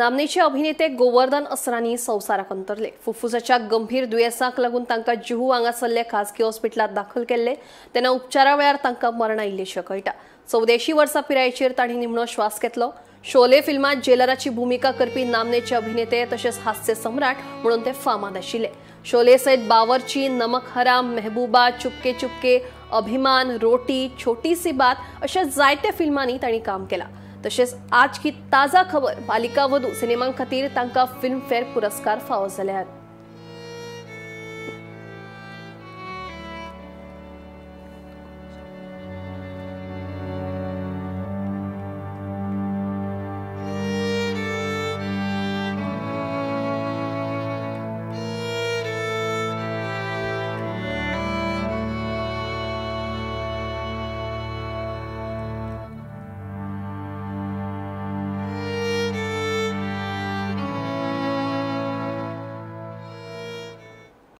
नामनेचे अभिनेते गोवर्धन असरानी संवसाराक अंतरले. फुफ्फुसाच्या गंभीर दुयेंसाक लागून तांकां जुहू हांगासरले खासगी हॉस्पिटलांत दाखल केल्ले. तेन्ना उपचारा वेळार तांकां मरण आयिल्ल्याचें कळटा. 84 वर्सां पिरायेचेर तांणी निमणो श्वास घेतलो. शोले फिल्मांत जेलराची भूमिका करपी नामनेचे अभिनेते तशेंच हास्य सम्राट म्हणून ते फामाद आशिल्ले. शोले सयत बावर्ची, नमक हराम, मेहबूबा, चुपके चुपके, अभिमान, रोटी, छोटी सी बात अशा जायत्या फिल्मांनी तांणी काम केलां. तशेंच आज की ताजा खबर, बालिका वधू सिनेमां खातीर तांकां फिल्मफेअर पुरस्कार फावो जाल्यात.